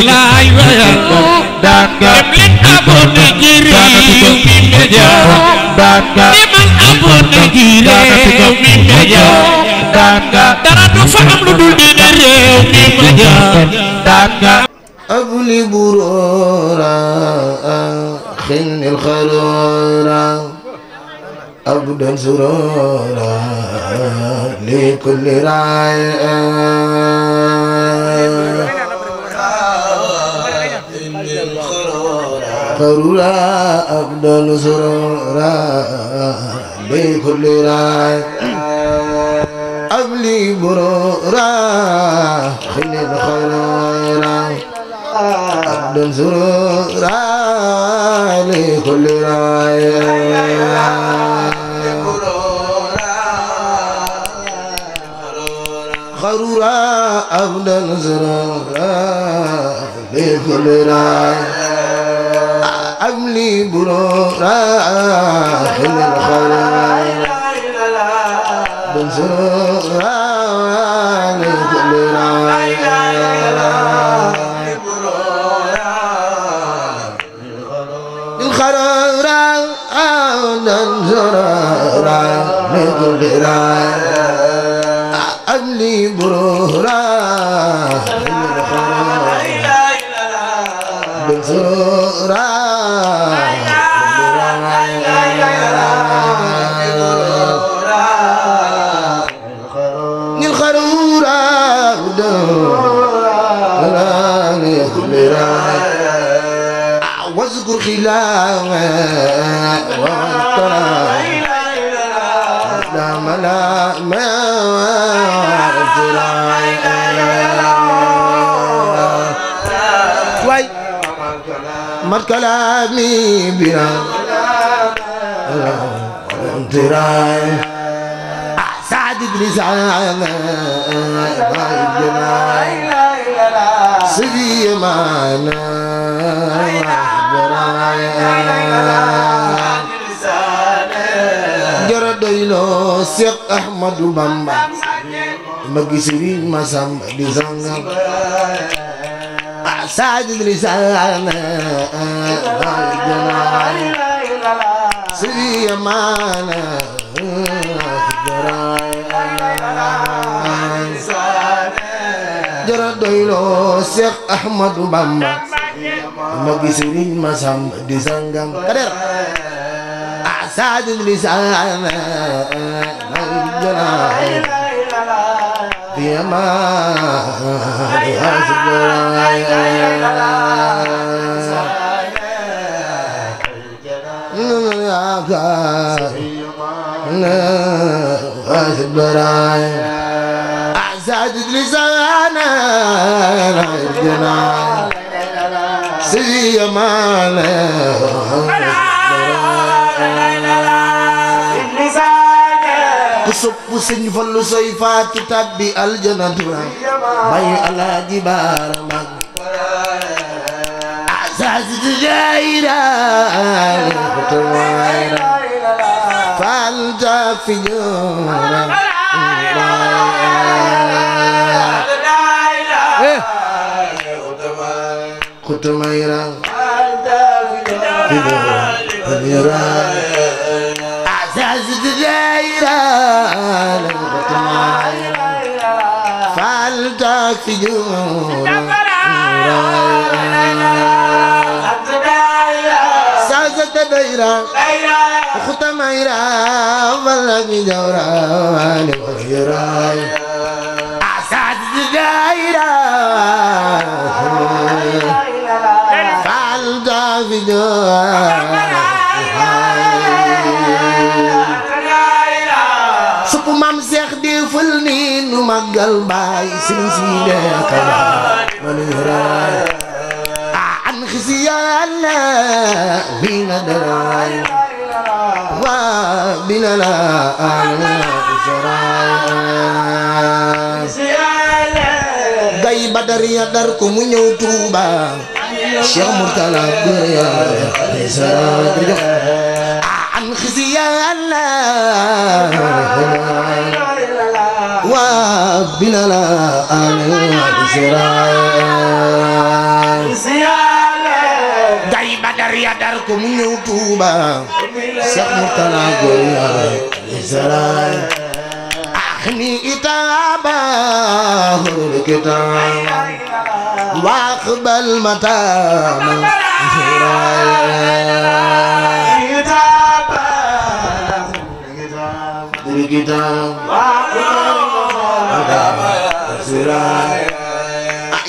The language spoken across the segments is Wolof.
laay wayal dem leen abonné ci Rewmi Média demal abonné ci Rewmi Média dara du fa am lu dul dina Rewmi Média أبلي برورا خن الخرورا أبدا سرورا لكل راي خرورا أبدا سرورا لكل راي أبلي برورا خن الخرورا أبدا سرورا لكل راية خرورا أبدا سرورا لكل راية أبلي برورا خل الخراية أبدا سرورا لكل راية أبلي برورا بنصورا الخرورا واذكر خلافه مر كلامي بنا انتراي سعد لسان سيدي معنا جرديلو شيخ احمد بامبا مغي سيرين ما سام دي زنغ سعد لسان سيدي معنا جرديلو شيخ احمد بامبا مغي سيرين ما سام دي زنغ كدر سعد لسان في أمان سعد لسان في أمان sopp Sëñ Fallu soy faatu tabbi aljanatu bay Alaaji Baara Mag asas jaira falta fi jura khutmaira asas jaira فالتك في جورا سازت دايرة ختميرا فالك في جورا سازت دايرة فالتك في جورا supu mam Seex defal ni nu magal baay Sëriñ Sidi Kaba manira an khiziyana bina daray wa binala an gay badariya dar ko mu ñëw Tuuba Cheikh Murtala Gurya an khiziyana وبنا لا أنا gay Badar ya dar ko mu ñëw Tuuba Seex Murtala góor yàlla Israel ahni itaaba hul kitab waqbal matama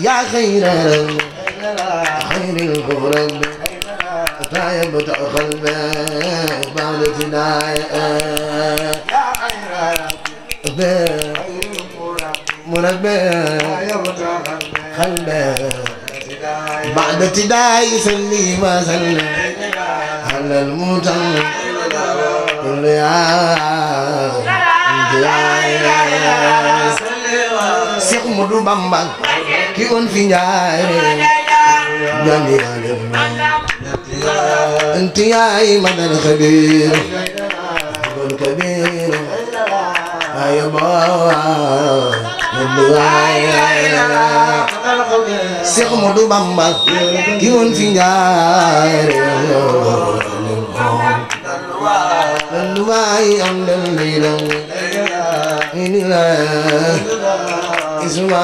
يا خير الغرب طيب قلبي بعد تنايا يا خير مربي قلبي بعد تداي سلي وسلم على الموتى كل Seex Mudu Bamba ki on fi njaare jani anti yaay madal khabir bol kabir ayba Seex Mudu Bamba ki on fi njaare Luwai andal leelam inila isma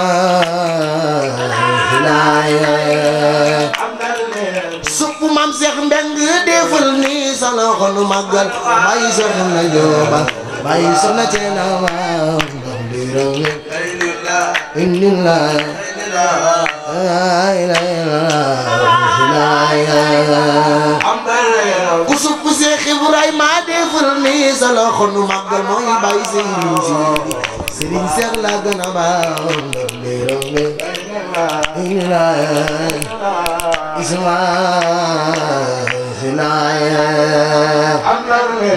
hilaya suppu Maam Seex Mbeng defal ni sala xolu magal bayi soxna Jooba bayi soxna Ceena ndiram inila ku suppu Seex Ibrahima defal ni sala xolu magal mooy bayi Sëriñ Seex la gën a baax ndiram inila isma hilaya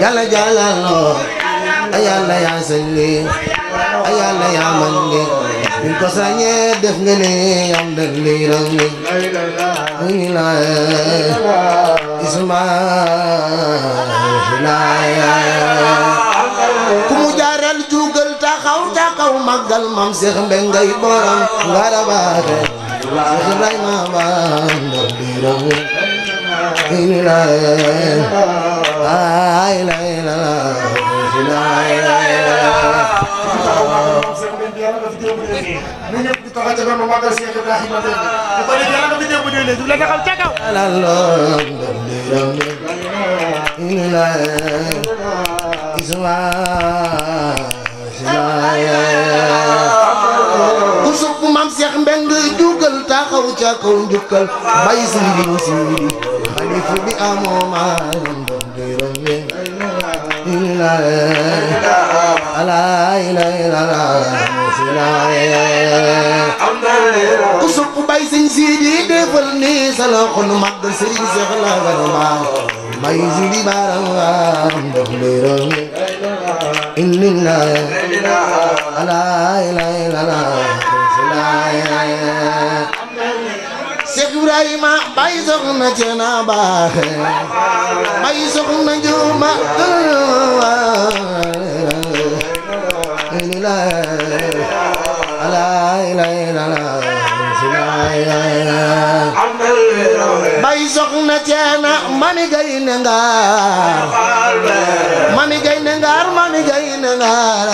yàlla jàllalo yàlla yaa salli yàlla yaa man ngi ñu ko sañee def nga ne yam dal liram hilaya isma hilaya ku mu jaaral jugal taxaw taxaw magal Maam Seex Mbeng ngay borom ngarabaate Seex Ibrahima baan dal liram ku sopp Maam Seex Mbeng jugal taxaw ca kaw njukkal bay sëriñ Sidi xalifa bi amoo maam ndiram ku sopp bay sëriñ Sidi defal ni sa loxo nu mag sëriñ Seex la gën a baax bay Sidi baram ndiram Seex Ibrahima bay soxna Ceena baaxe bay soxna Juma bay soxna Ceena mami gay ne ngaar mami gay ne ngaar mami gay ne ngaar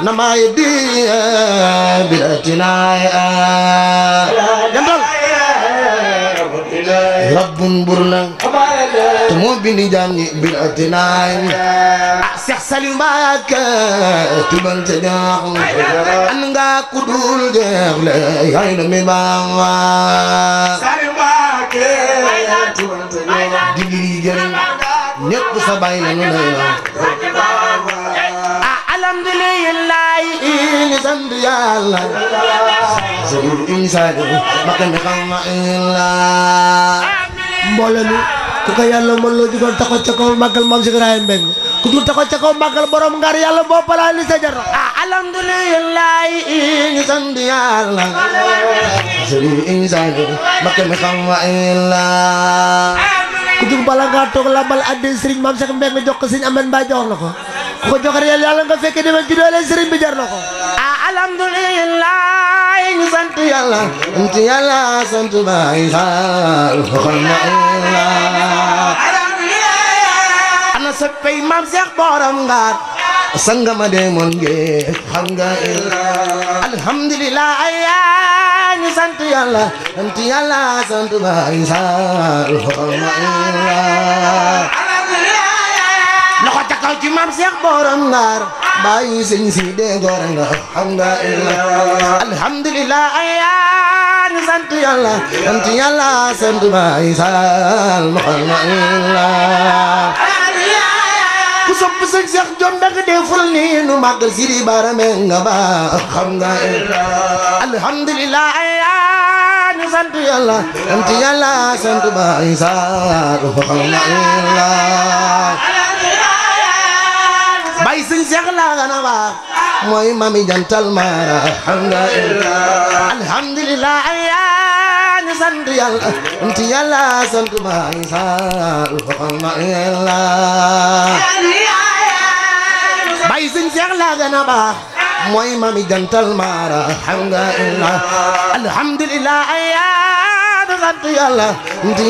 nama yedi bilatinaya jambal rabbun burna to mo bindi jamni bilatinaya Seex Salim Mbakke tubal te jaax an nga kudul jeex le hay no mi bawa Salim Mbakke tubal te jaax digi jëriñ ñépp sa bay la nu lay alhamdulillah sant yàlla Sëriñ Insa Mbakke mi xam na illa mbooloo mi ku ko yàlla mën loo jugal taxaw ca kaw màggal Maam Cheikh Ibrahima Mbeng ku dul taxaw ca kaw màggal borom ngar yàlla boo balaa li sa jar alhamdulillah ñu sant yàlla Sëriñ Insa Mbakke mi xam na illa ku jug bala ngaa toog lambal addi Sëriñ Maam Cheikh Mbeng jox ko Sëriñ Amen Ba jox la ko ku ko jox yàlla nga fekke demen ci doole Sëriñ bi jar na ko alhamdulillah ñu sant yàlla sant Baay Faal xool na ana soppey Maam Cheikh borom ngaar sanga ma demoon ngee xam nga alhamdulillah ñu sant yàlla sant Baay Faal xool na loxo ca kaw ci Maam Cheikh borom ngaar bàyyi sëñ si dee góor nga xam nga alhamdulillah ñu sant yàlla sant Baay Faal xool na ku sopp sëñ Cheikh Jom da nga deful ni nu màggal si di barame nga ba xam nga alhamdulillah ñu sant yàlla sant Baay Faal xool na bay sëñ Cheikh laa gana baax mooy mami jantal mara xam nga alhamdulillah ñu sant yàlla sant Baay Faal xool na bay sëñ Cheikh laa gana baax mooy mami jantal mara xam nga alhamdulillah ñu sant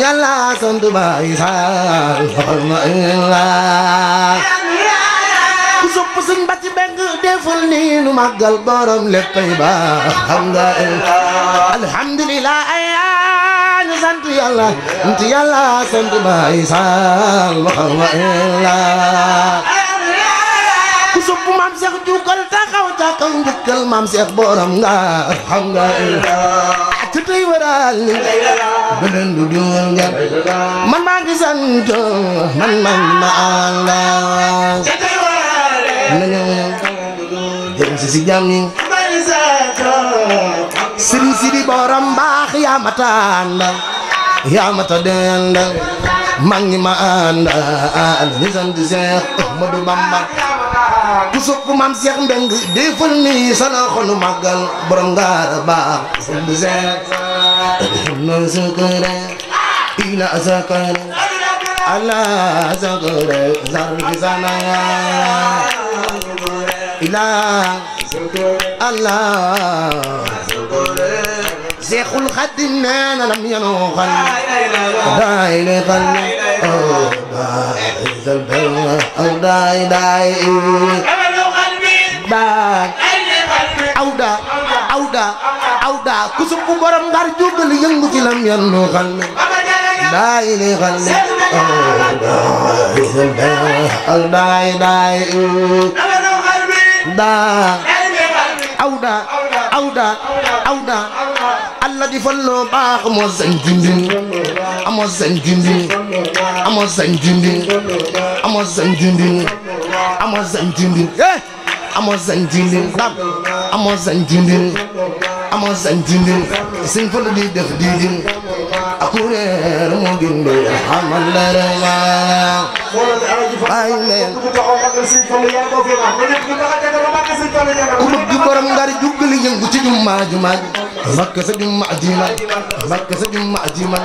yàlla sant Baay Faal xool na ku sopp sëñ Bàcci Mbeng deful ni nu màggal borom léppay baax xam nga alhamdulillah ñu sant yàlla sant Baay Faal xam nga ku sopp Maam Cheikh jugal taxaw ca kaw njukkal Maam Cheikh borom nga xam nga te tey waral ni beneen du duwal nga man maa ngi sant man ma ànda jëm si jàmm ñi Sëriñ Sidi borom baax yaa ma tànn yaa ma ta dend mag ñi ma ànd ni sant Seex Ahmadu Bamba ku sopp Maam Cheikh Mbeng defal ni sa loxo nu màggal borom ngaar baax sant Seex na sakare ila sakare ala sakare zarfi sanaya ila Allah Seexul Xaadim nee na lam yanu xal daay le xal daay awda ku supp borom Ndar jógal yëngu ci lam yanu xal daay le xal daay awda Allah di fallo baax moo sañ dindin amoo sañ dindin amoo sañ dindin amoo sañ dindin amoo sañ dindin amoo sañ dindin dam amoo sañ dindin amoo sañ dindin sëñ fallu di def dindin akureer moo gindi xamal la rema ay men ku bëgg borom Ndar jugali yëngu ci juma Mbakke sa juma ajiman Mbakke sa juma ajiman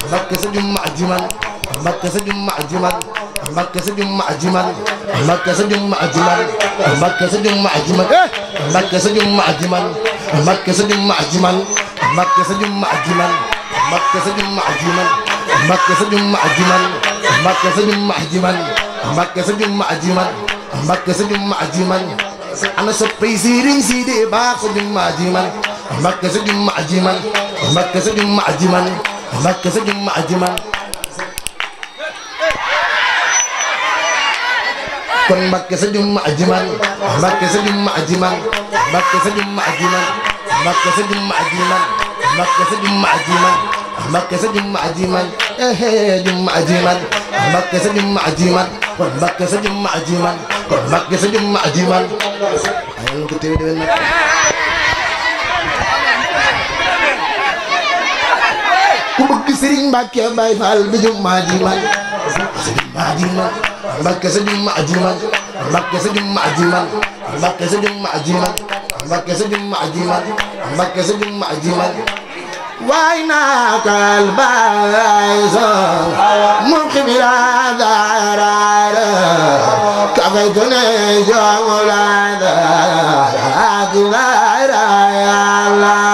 Mbakke sa juma ajiman Mbakke sa juma ajiman Mbakke sa juma ajiman Mbakke sa juma ajiman Mbakke sa juma ajiman Mbakke sa juma ajiman Mbakke sa juma ajiman Mbakke sa juma ajiman Mbakke sa juma ajiman Mbakke sa juma ajiman Mbakke sa juma ajiman Mbakke sa juma ajiman Mbakke sa juma ajiman ana soppay Sëriñ Sidi baax sa juma ajiman Mbakke sa juma ajiman Mbakke sa juma ajiman Mbakke sa juma ajiman kon Mbakke sa juma ajiman Mbakke sa juma ajiman Mbakke sa juma ajiman Mbakke sa juma ajiman Mbakke sa juma ajiman Mbakke sa juma ajiman juma ajiman Mbakke sa juma ajiman kon Mbakke sa juma ajiman kon Mbakke sa juma ajiman ayal ko teew Serigne Mbacke Baye Fall bi juma ji man Mbacke sa juma ji man Mbacke sa juma ji man Mbacke sa juma ji man Mbacke sa juma ji man Mbacke sa juma ji man waay naa kal baay soo moom xibira daaraara ka fay tone joomula daaraara yàlla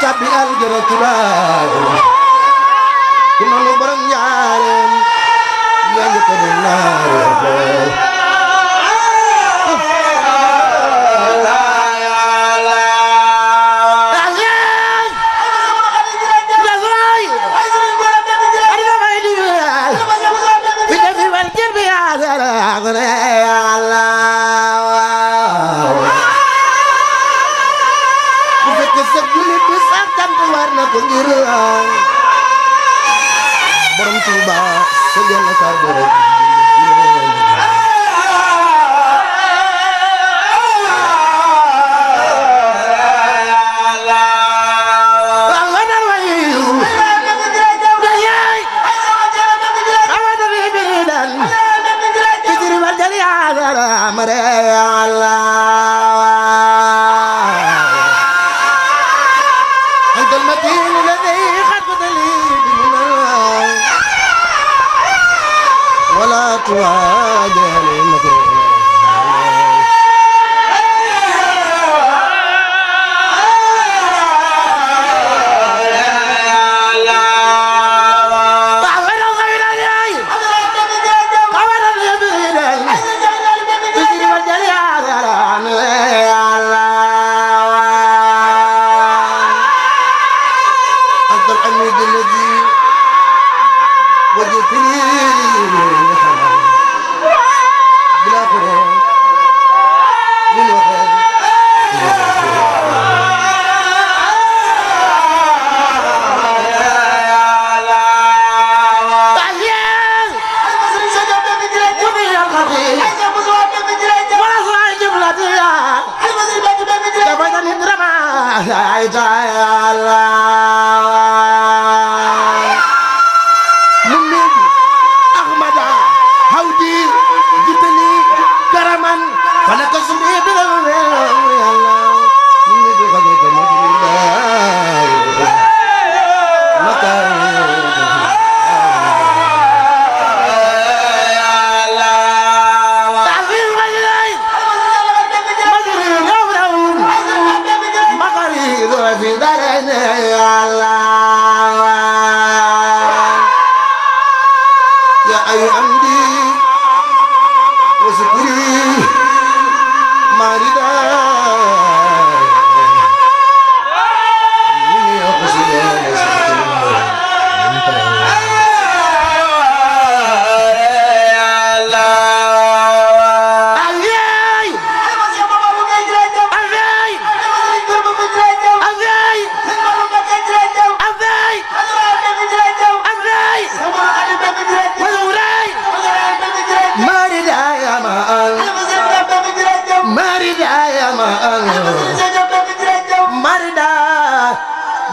Tapi aljana tular kuna lu barang ñaarem ya ñu ko naar borom Tuuba sëgal na kar borom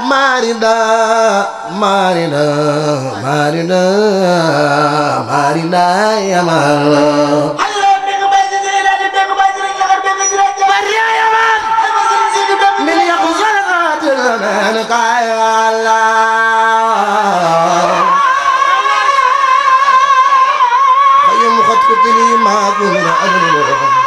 Marina yamal min yaqzalatil man kayala kayum khatli ma kunna adlu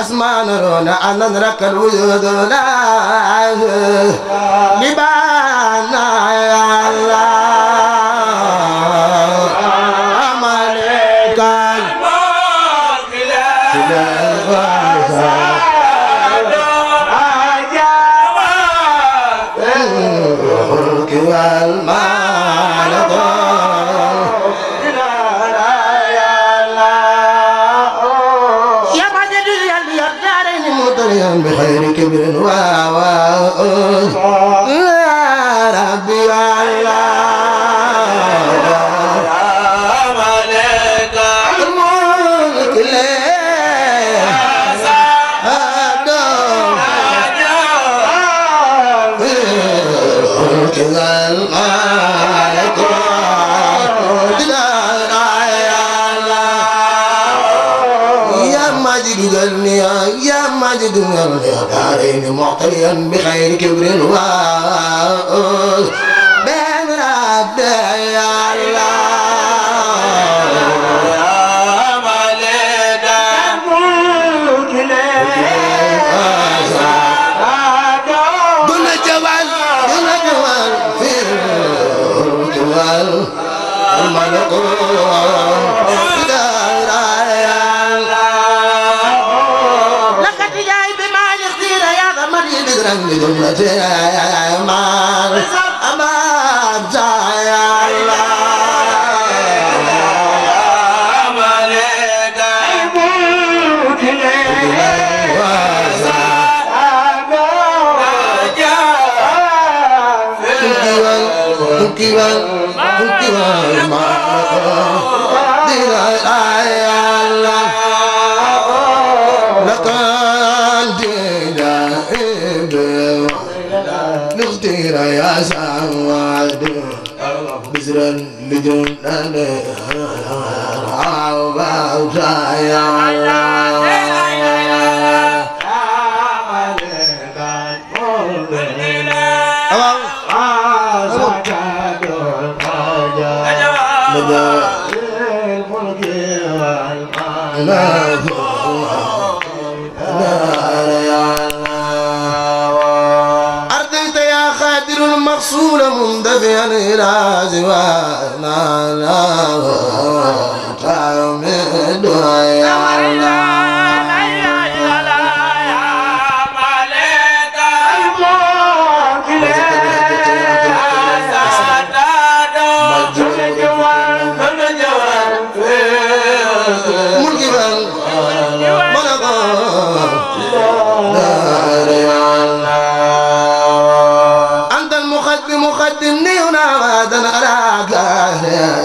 أسمان رونا أن نرك الوجود لا لبانا يا الله مالك الملك والمالك بخير كبر يا ربي الله مالك الملك يا ماجد دارين معطيا بخير كبر بين ربي يا الله يا مالك الملك دون جوال في الجوال الملك لجملة أمان يا الله مالك الملك يا سعود بزرا لجنة عوضا يا المقصود مندفعا إلى زوانا لا تعمد يا مقدمني ونابدا أراك يا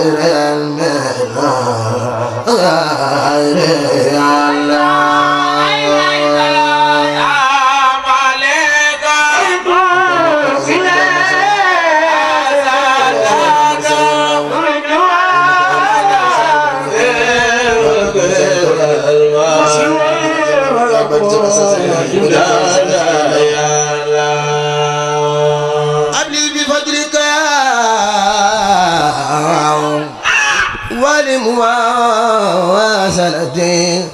ولمواصلتي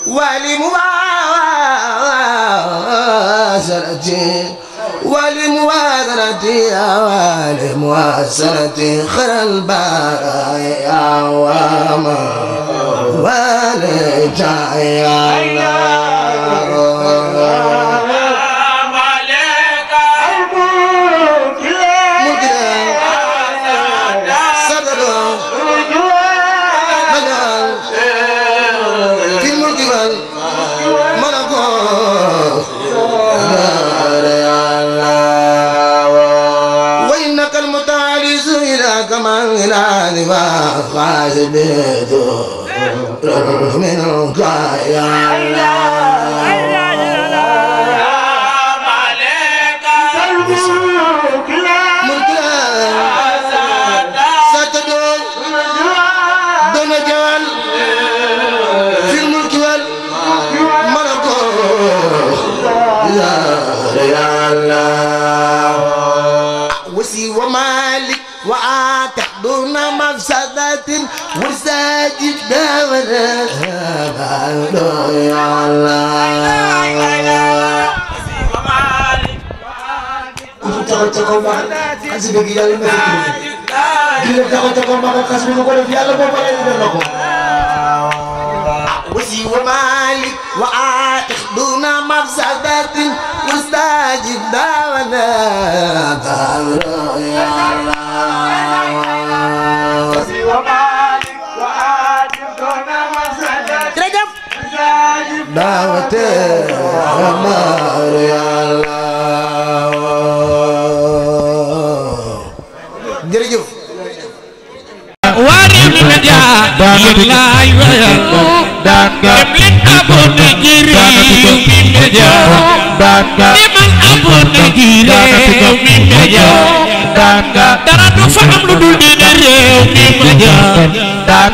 ولمواصلتي دعوتي ولموازنتي ولموازنتي خير البرايا وما ولجايا منك يا دون مفسدة وساجد داونا يا الله تقول ما حسب قيال ما تقول ما حسب نقول في الله ما بلغ وسي ومالك وعاتق دون مفسدة وساجد داونا يا الله دعوتي أمار يا الله جرجف واري من جاء لا يويل كملين أبو نجيري من جاء لمن أبو نجيري من جاء dara du fa am lu dul di réew mi ma jaar